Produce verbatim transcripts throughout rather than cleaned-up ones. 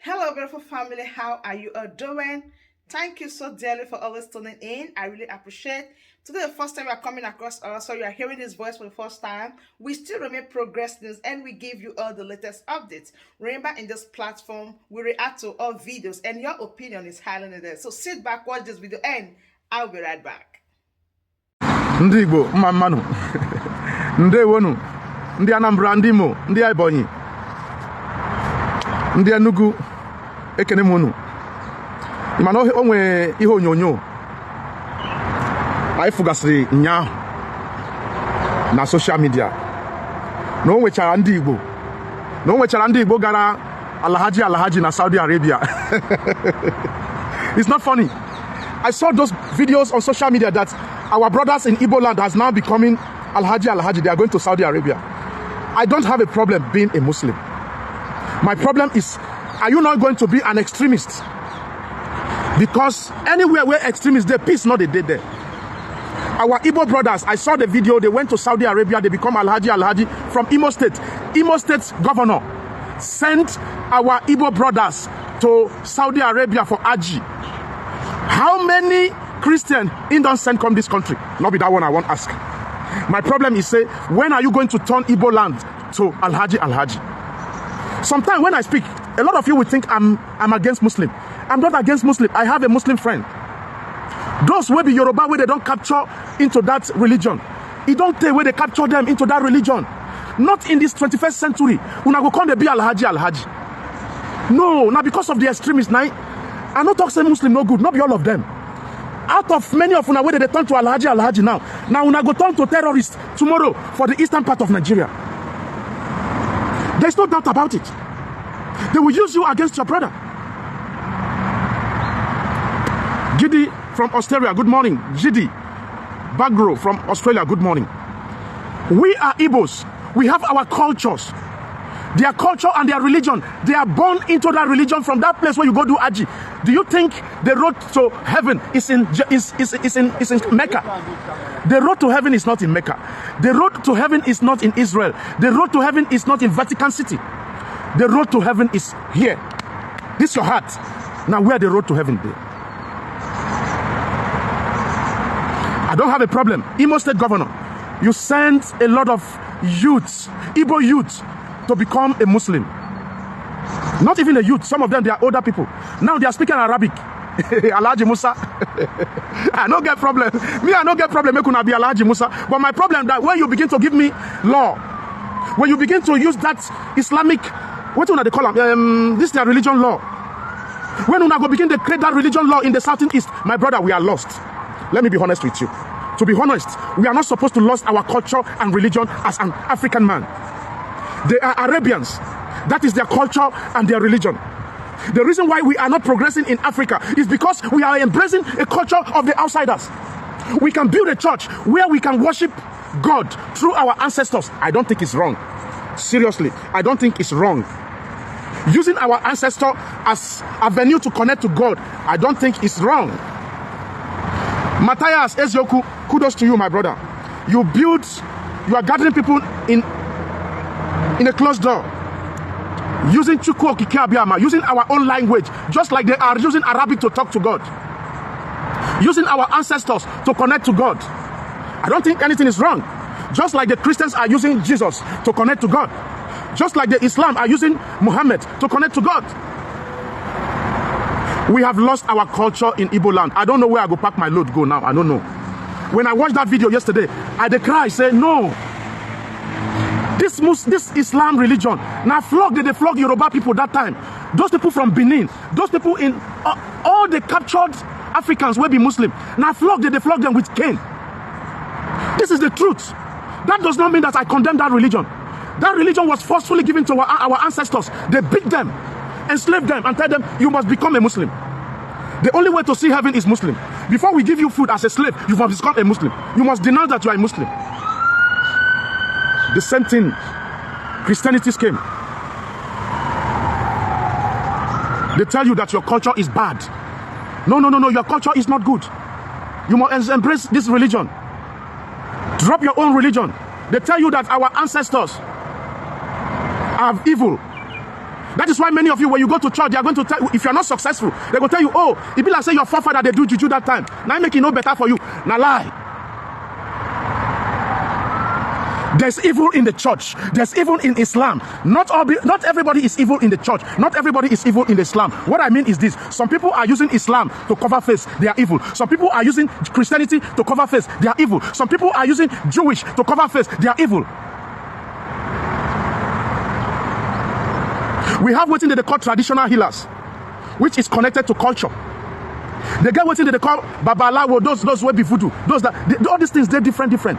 Hello, beautiful family. How are you all doing? Thank you so dearly for always tuning in. I really appreciate. Today, the first time you are coming across us, so you are hearing this voice for the first time, we still remain Progress News and we give you all the latest updates. Remember, in this platform, we react to all videos and your opinion is highly needed. So sit back, watch this video, and I'll be right back. Ndị Igbo, mma mmanụ. Ndewonu. Ndị Anambra, ndị Imo, ndị Ebonyi, ndị Enugu, ekene m unu. Ị ma na o nwere ihe onyonyo anyị fụgasịrị ụnyaahụ na social media, na o nwechara ndị Igbo, na o nwechara ndị Igbo gara Alhaji Alhaji na Saudi Arabia. It's not funny. I saw those videos on social media that our brothers in Igbo land has now becoming Alhaji Alhaji. They are going to Saudi Arabia. I don't have a problem being a Muslim. My problem is, are you not going to be an extremist? Because anywhere where extremists, the peace not a day there. Our Igbo brothers, I saw the video, they went to Saudi Arabia, they become Alhaji Alhaji from Imo State. Imo State's governor sent our Igbo brothers to Saudi Arabia for Hajj. How many Christian in don't send come this country? Not be that one I want ask. My problem is say, when are you going to turn Igbo land to Alhaji Alhaji? Sometimes when I speak, a lot of you will think I'm I'm against Muslim. I'm not against Muslim. I have a Muslim friend. Those wey be Yoruba wey they don't capture into that religion, e don tey wey they capture them into that religion. Not in this twenty-first century. Una go come dey be Alhaji Alhaji. No, na because of the extremists na. I no talk say Muslim no good, no be all of them. Out of many of una wey dey turn to Alhaji Alhaji now, na una go turn to terrorists tomorrow for the eastern part of Nigeria. There's no doubt about it. They will use you against your brother. Gidi from Australia, good morning. Gidi Bagro from Australia, good morning. We are Igbos. We have our cultures. Their culture and their religion, they are born into that religion from that place where you go do Hajj. Do you think the road to heaven is in is is is in is in Mecca? The road to heaven is not in Mecca. The road to heaven is not in Israel. The road to heaven is not in Vatican City. The road to heaven is here. This your heart. Now where the road to heaven dey? I don't have a problem. Imo State governor, you sent a lot of youths, Igbo youths, to become a Muslim. Not even a youth. Some of them, they are older people. Now they are speaking Arabic. Alhaji Musa. I no get problem. Me, I no get problem. Make una be Alhaji Musa. But my problem that when you begin to give me law, when you begin to use that Islamic, what una dey call am? Um, this their religion law. When una go begin to create that religion law in the southern east, my brother, we are lost. Let me be honest with you. To be honest, we are not supposed to lose our culture and religion as an African man. They are Arabians. That is their culture and their religion. The reason why we are not progressing in Africa is because we are embracing a culture of the outsiders. We can build a church where we can worship God through our ancestors. I don't think it's wrong. Seriously, I don't think it's wrong. Using our ancestor as a venue to connect to God, I don't think it's wrong. Matthias Ezioku, kudos to you, my brother. You build, you are gathering people in in a closed door, using Chukwu Okike Abịama, using our own language, just like they are using Arabic to talk to God, using our ancestors to connect to God. I don't think anything is wrong. Just like the Christians are using Jesus to connect to God, just like the Islam are using Muhammad to connect to God. We have lost our culture in Igbo land. I don't know where I go pack my load go now. I don't know. When I watched that video yesterday, I dey cry, say, "No. This Mus- this Islam religion, na flog they dey flog Yoruba people that time. Those people from Benin, those people in uh, all the captured Africans wey be Muslim, na flog they dey flog them with cane. This is the truth. That does not mean that I condemn that religion. That religion was forcefully given to our, our ancestors. They beat them, enslaved them, and tell them, 'You must become a Muslim. The only way to see heaven is Muslim. Before we give you food as a slave, you must become a Muslim. You must denounce that you are a Muslim.'" The same thing, Christianity came. They tell you that your culture is bad. No, no, no, no, your culture is not good. You must embrace this religion. Drop your own religion. They tell you that our ancestors are evil. That is why many of you, when you go to church, they are going to tell you, if you are not successful, they go tell you, "Oh, e be like say your forefather dey do juju that time. Na make e no better for you." Na lie. There's evil in the church. There's evil in Islam. Not all, not everybody is evil in the church. Not everybody is evil in Islam. What I mean is this: some people are using Islam to cover face. They are evil. Some people are using Christianity to cover face. They are evil. Some people are using Jewish to cover face. They are evil. We have wetin dem dey call traditional healers, which is connected to culture. Dem get wetin dem dey call babalawo, those, those wey be voodoo, those that, they, all these things dey different, different.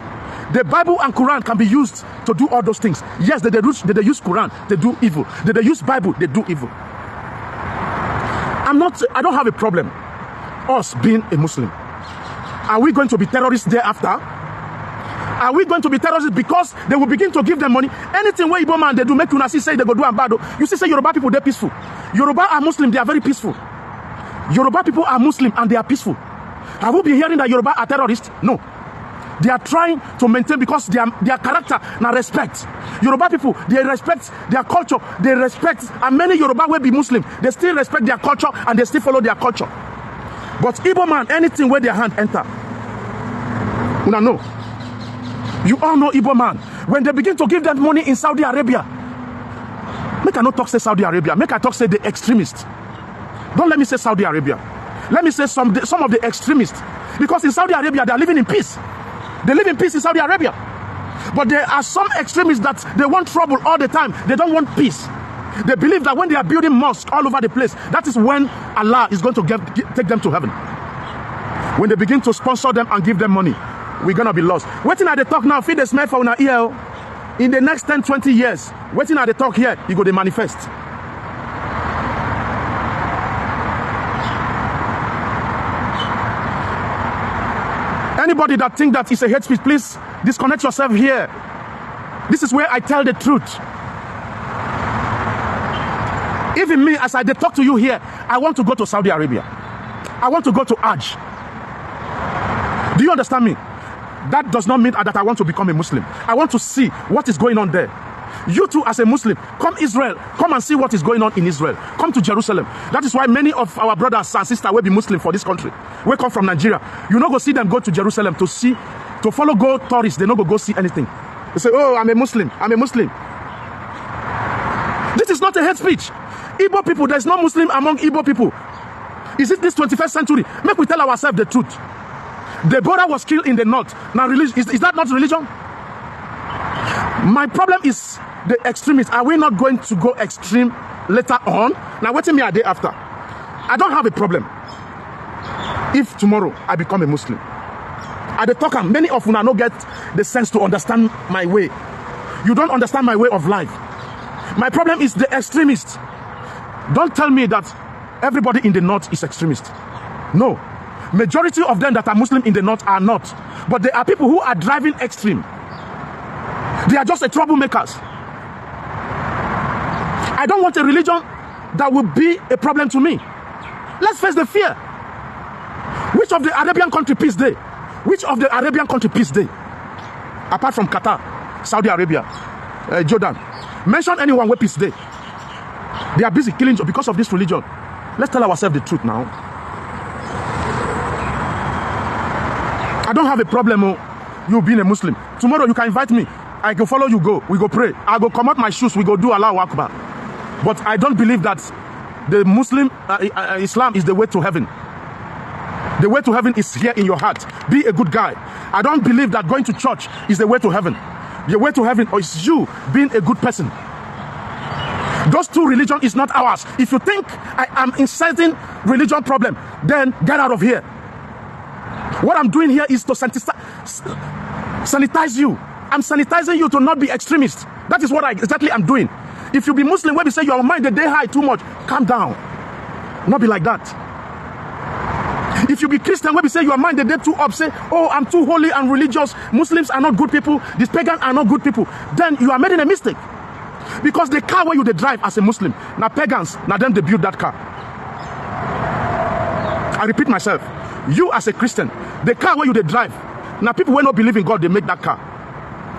The Bible and Quran can be used to do all those things. Yes, dem dey use, dem dey use Quran to do evil. Dem dey use Bible, dem do evil. I'm not, I don't have a problem us being a Muslim. Are we going to be terrorists thereafter? Are we going to be terrorists because dem will begin to give dem money? Anything wey Igbo man dey do, make una see say dem go do am bad o. You see say Yoruba people dey peaceful. Yoruba are Muslim, they are very peaceful. Yoruba people are Muslim and they are peaceful. Have we been hearing that Yoruba are terrorists? No. They are trying to maintain, because their, their character na respect. Yoruba people, they respect their culture, they respect, and many Yoruba wey be Muslim, they still respect their culture and they still follow their culture. But Igbo man, anything wey their hand enter, una know. You all know Igbo man. When dem begin to give dem money in Saudi Arabia, make I no talk say Saudi Arabia, make I talk say the extremists. Don't let me say Saudi Arabia. Let me say some, some of the extremists. Because in Saudi Arabia, they are living in peace. They live in peace in Saudi Arabia. But there are some extremists that they want trouble all the time. They don't want peace. They believe that when they are building mosques all over the place, that is when Allah is going to get, take them to heaven. When they begin to sponsor them and give them money, we're gonna be lost. Wetin I dey talk now fit dey smell for una ear o. In the next ten, twenty years, wetin I dey talk here, e go dey manifest. Anybody that think that it's a hate speech, please disconnect yourself here. This is where I tell the truth. Even me, as I dey talk to you here, I want to go to Saudi Arabia. I want to go to Hajj. Do you understand me? That does not mean that I want to become a Muslim. I want to see what is going on there. You too, as a Muslim, come Israel, come and see what is going on in Israel. Come to Jerusalem. That is why many of our brothers and sisters wey be Muslim for this country, wey come from Nigeria, you no go see them go to Jerusalem to see, to follow go tourists. They no go go see anything. They say, "Oh, I'm a Muslim. I'm a Muslim." This is not a hate speech. Igbo people, there's no Muslim among Igbo people. Is it this twenty-first century? Make we tell ourselves the truth. Deborah was killed in the north. Now, religion, is, is that not religion? My problem is the extremists. Are we not going to go extreme later on? Now, wetin me I dey after? I don't have a problem if tomorrow I become a Muslim. I dey talk am, many of una no get the sense to understand my way. You don't understand my way of life. My problem is the extremists. Don't tell me that everybody in the north is extremist. No. Majority of them that are Muslim in the north are not. But there are people who are driving extreme. They are just a troublemakers. I don't want a religion that will be a problem to me. Let's face the fear. Which of the Arabian country peace dey? Which of the Arabian country peace dey? Apart from Qatar, Saudi Arabia, uh, Jordan. Mention anyone where peace dey. They are busy killing because of this religion. Let's tell ourselves the truth now. I don't have a problem, oh, you being a Muslim. Tomorrow you can invite me. I go follow you go. We go pray. I go comot my shoes. We go do Allahu Akbar. But I don't believe that the Muslim, uh, uh, Islam is the way to heaven. The way to heaven is here in your heart. Be a good guy. I don't believe that going to church is the way to heaven. The way to heaven is you being a good person. Those two religion is not ours. If you think I am inciting religion problem, then get out of here. What I'm doing here is to sanitize, sanitize you. I'm sanitizing you to not be extremist. That is what I, exactly I'm doing. If you be Muslim, wey be say your mind dey dey high too much, calm down. Not be like that. If you be Christian, wey be say your mind dey dey too up, say, "Oh, I'm too holy and religious. Muslims are not good people. These pagans are not good people." Then you are making a mistake. Because the car wey you dey drive as a Muslim, na pagans, na them dey build that car. I repeat myself. You as a Christian, the car wey you dey drive, na people wey no believe in God dey make that car.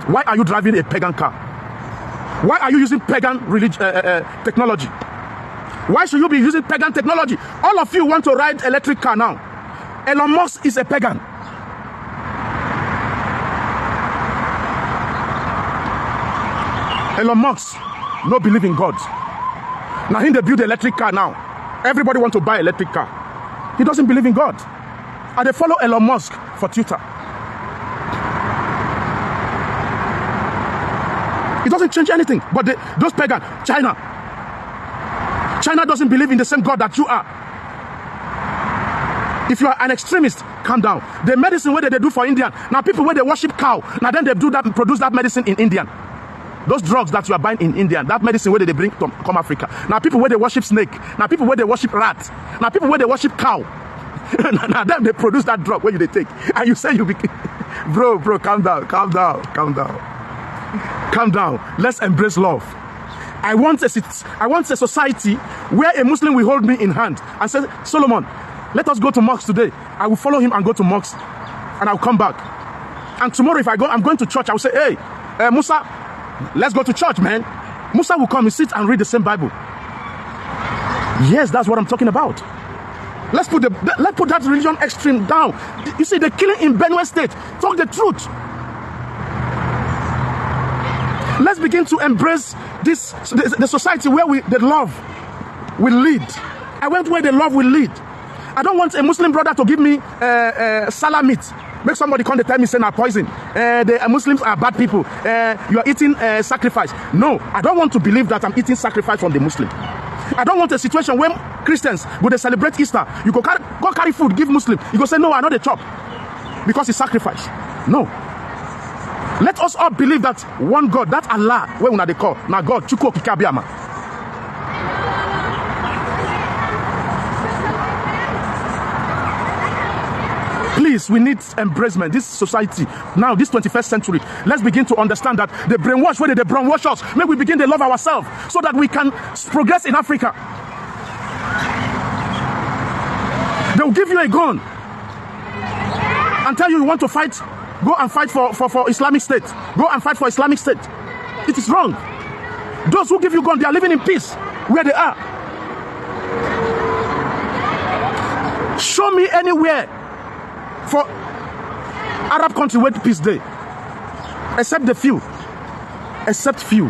Why are you driving a pagan car? Why are you using pagan relig-, uh, uh, uh, technology? Why should you be using pagan technology? All of you want to ride electric car now. Elon Musk is a pagan. Elon Musk no believe in God. Now him dey build electric car now. Everybody want to buy electric car. He doesn't believe in God. I dey follow Elon Musk for Twitter. It doesn't change anything. But the, those pagan, China, China doesn't believe in the same God that you are. If you are an extremist, calm down. The medicine wey dem dey do for India, na people wey dey worship cow, na dem dey do that, produce that medicine in India. Those drugs that you are buying in India, that medicine wey dem dey bring to come Africa, na people wey dey worship snake, na people wey dey worship rat, na people wey dey worship cow. Na, na dem dey produce that drug wey you dey take, and you say you be bro, bro, calm down, calm down, calm down, calm down. Let's embrace love. I want a sit- I want a society where a Muslim will hold me in hand and say, "Solomon, let us go to mosque today." I will follow him and go to mosque, and I'll come back. And tomorrow, if I go, I'm going to church. I will say, "Hey, uh, Musa, let's go to church, man." Musa will come, he sit and read the same Bible. Yes, that's what I'm talking about. Let's put the let's put that religion extreme down. You see, the killing in Benue State. Talk the truth. Let's begin to embrace this the, the society where we the love will lead. I want where the love will lead. I don't want a Muslim brother to give me uh, uh, salad meat. Make somebody come dey tell me say na poison. Uh, the uh, Muslims are bad people. Uh, you are eating uh, sacrifice. No, I don't want to believe that I'm eating sacrifice from the Muslim. I don't want a situation where Christians go dey celebrate Easter. You go carry, go carry food give Muslim. You go say, "No, I no dey chop because it's sacrifice." No. Let us all believe that one God, that Allah, wey una dey call, na God, Chukwu Okike Abiyama. Please, we need embracement. This society, now, this twenty-first century, let's begin to understand that the brainwash, where they brainwash us, make we begin to love ourselves so that we can s- progress in Africa. They will give you a gun and tell you you want to fight, go and fight for, for, for Islamic State. Go and fight for Islamic State. It is wrong. Those who give you gun, they are living in peace where they are. Show me anywhere for Arab country where peace dey, except the few, except few.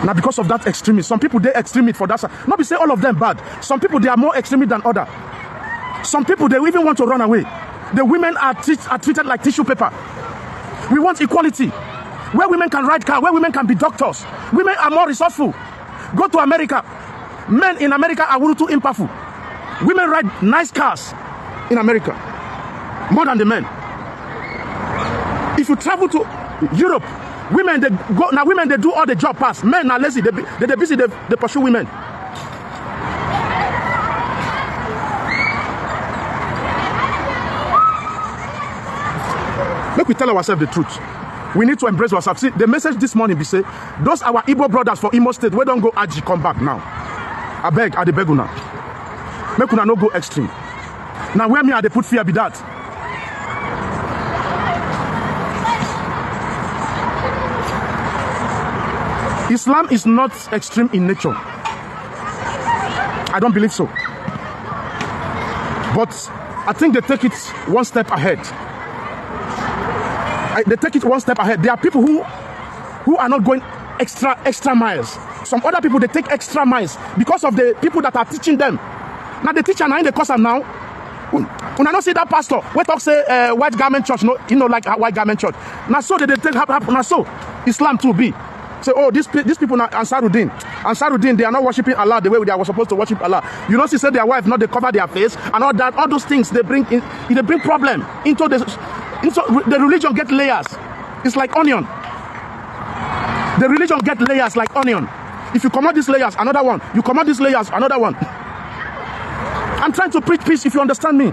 Now, because of that extremist, some people dey extremist for that side. Not be say all of them bad. Some people, they are more extremist than other. Some people, they even want to run away. The women are, treat, are treated like tissue paper. We want equality, where women can ride car, where women can be doctors. Women are more resourceful. Go to America. Men in America are too impowerful. Women ride nice cars in America more than the men. If you travel to Europe, women, they go now. Women, they do all the job pass. Men are lazy. They be- they, they busy. They, they pursue women. Make we tell ourselves the truth. We need to embrace ourselves. See, the message this morning be say, those our Igbo brothers for Imo State, we don't go Aji come back now. I beg, I dey beg una. Make una no go extreme. Now, where me I dey put fear be that. Islam is not extreme in nature. I don't believe so. But I think they take it one step ahead. I, they take it one step ahead. There are people who who are not going extra extra miles. Some other people, they take extra miles because of the people that are teaching them. Now the teacher now in the course am now. When I don't see that pastor, we talk say uh, white garment church, no, you know, like uh, white garment church. Now so they, they take hap- hap- now so Islam too be. Say, oh, these, pe- these people now Ansaruddin. Ansaruddin, they are not worshiping Allah the way they are supposed to worship Allah. You know, she said their wife not they cover their face and all that. All those things they bring in, they bring problem into the into the religion get layers. It's like onion. The religion get layers like onion. If you come out these layers, another one. You come out these layers, another one. I'm trying to preach peace. If you understand me,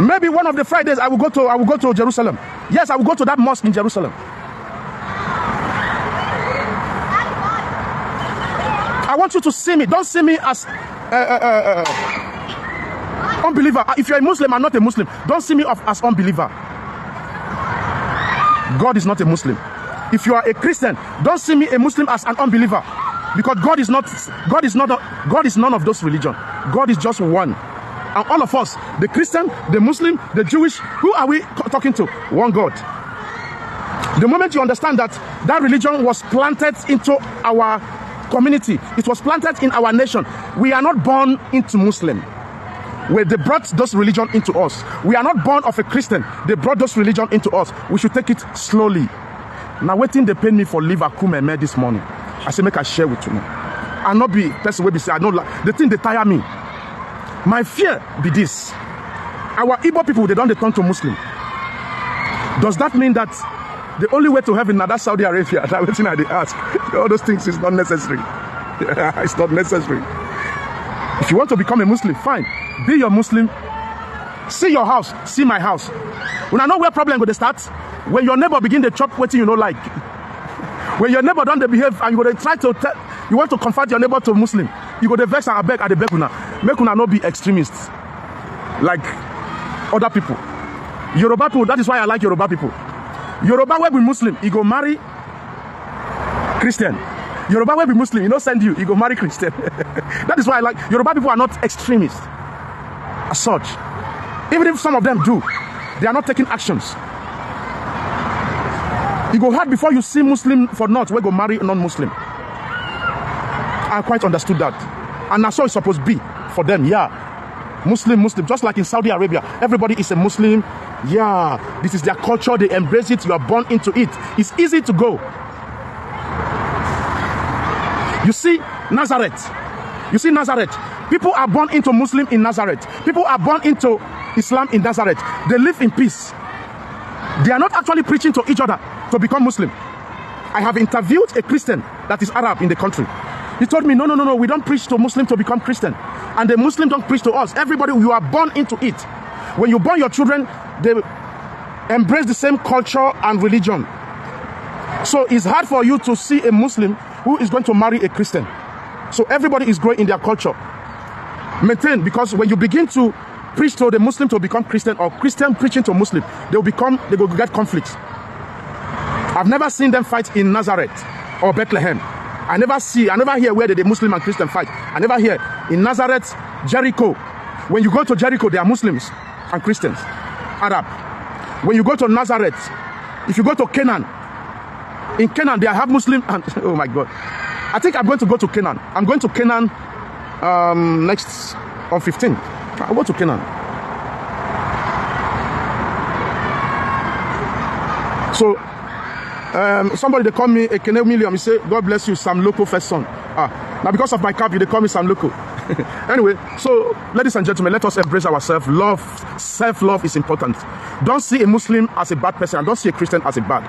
maybe one of the Fridays I will go to I will go to Jerusalem. Yes, I will go to that mosque in Jerusalem. I want you to see me. Don't see me as uh, uh, uh, uh, unbeliever. If you're a Muslim, I'm not a Muslim. Don't see me of, as unbeliever. God is not a Muslim. If you are a Christian, don't see me a Muslim as an unbeliever. Because God is not, God is not, God is none of those religion. God is just one. And all of us, the Christian, the Muslim, the Jewish, who are we co- talking to? One God. The moment you understand that that religion was planted into our community, it was planted in our nation. We are not born into Muslim. Well, they brought those religion into us. We are not born of a Christian. They brought those religion into us. We should take it slowly. Now, waiting they paid me for liver kumeme this morning. I say make I share with you. I not be person will be say I don't like the thing they tire me. My fear be this: our Igbo people, they don't they turn to Muslim. Does that mean that the only way to heaven now that's Saudi Arabia? That waiting I dey ask. All those things is not necessary. It's not necessary. If you want to become a Muslim, fine. Be your Muslim. See your house, see my house. When I know where problem go dey start, when your neighbor begin to chop wetin you no like, when your neighbor don't behave and you go dey try to tell, you want to convert your neighbor to Muslim, you go dey vex and abeg, I dey beg una, make una no be extremists like other people. Yoruba people, that is why I like Yoruba people. Yoruba wey be Muslim, he go marry Christian. Yoruba wey be Muslim, he no send you, he go marry Christian. That is why I like Yoruba people are not extremists as such. Even if some of them do, they are not taking actions. It go hard before you see Muslim for not, we go marry non-Muslim. I quite understood that. And that's how it's supposed to be for them, yeah. Muslim, Muslim, just like in Saudi Arabia, everybody is a Muslim. Yeah, this is their culture, they embrace it, you are born into it. It's easy to go. You see Nazareth. You see Nazareth. People are born into Muslim in Nazareth. People are born into Islam in Nazareth. They live in peace. They are not actually preaching to each other to become Muslim. I have interviewed a Christian that is Arab in the country. He told me, no, no, no, no, we don't preach to Muslim to become Christian. And the Muslim don't preach to us. Everybody, you are born into it. When you born your children, they embrace the same culture and religion. So it's hard for you to see a Muslim who is going to marry a Christian. So everybody is growing in their culture. Maintain, because when you begin to preach to the Muslim to become Christian or Christian preaching to Muslim, they will become, they go get conflict. I've never seen them fight in Nazareth or Bethlehem. I never see, I never hear where the, the Muslim and Christian fight. I never hear in Nazareth, Jericho. When you go to Jericho, they are Muslims and Christians, Arab. When you go to Nazareth, if you go to Canaan, in Canaan, they have Muslim and oh my God. I think I'm going to go to Canaan. I'm going to Canaan um, next on fifteen. I go to Canaan. So um, somebody they call me a Kene Million. He say, God bless you, Sam Loco first son. Ah, now because of my cap, they call me Sam Loco. Anyway, so ladies and gentlemen, let us embrace ourselves. Love, self-love is important. Don't see a Muslim as a bad person and don't see a Christian as a bad.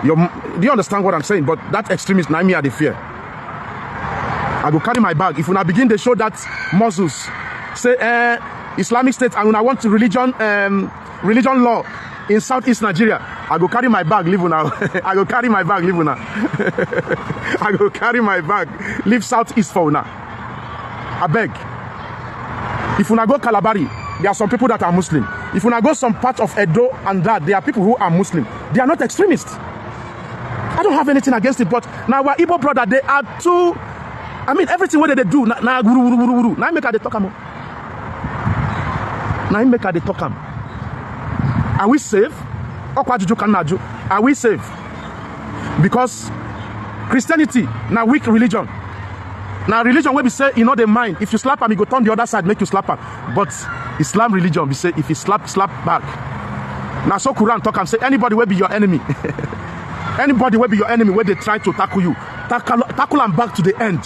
Your, do you understand what I'm saying? But that extremist, now me are the fear. I go carry my bag. If una begin to show that muscles, say eh, Islamic State, and una want to religion, um, religion law in southeast Nigeria, I go carry my bag, leave una. I go carry my bag, leave una. I go carry my bag, leave southeast for una. I beg. If una go Kalabari, there are some people that are Muslim. If una go some part of Edo and that, there are people who are Muslim. They are not extremists. I don't have anything against it, but now our Igbo brother, they are too. I mean, everything what they do, na, na guru, guru, guru, guru. Now make I dey talk am. Now make I dey talk am. Are we safe? Okwa juju kanaju. Are we safe? Because Christianity na weak religion. Now religion will be say you know the mind. If you slap am, you go turn the other side, make you slap am. But Islam religion be say if you slap, slap back. Now so Quran talk am say anybody will be your enemy. Anybody will be your enemy where they try to tackle you, tackle, tackle am back to the end.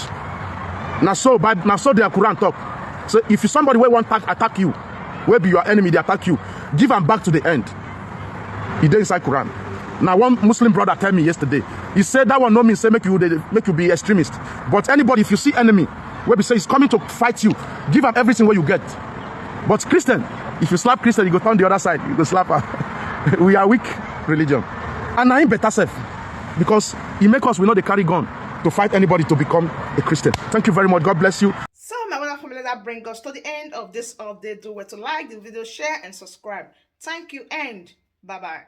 Now so Bible, now so their Quran talk. So if you somebody will want to attack you, will be your enemy, they attack you, give am back to the end. He dey inside Quran. Now one Muslim brother tell me yesterday. He said that one no mean say make you dey, make you be extremist. But anybody, if you see enemy, where be say he's coming to fight you, give am everything where you get. But Christian, if you slap Christian, you go turn the other side. You go slap her. We are weak religion, and I am better self because he make us we know they carry gun to fight anybody to become a Christian. Thank you very much. God bless you. So my wonderful, that bring us to the end of this update. Do well to like the video, share, and subscribe. Thank you, and bye bye.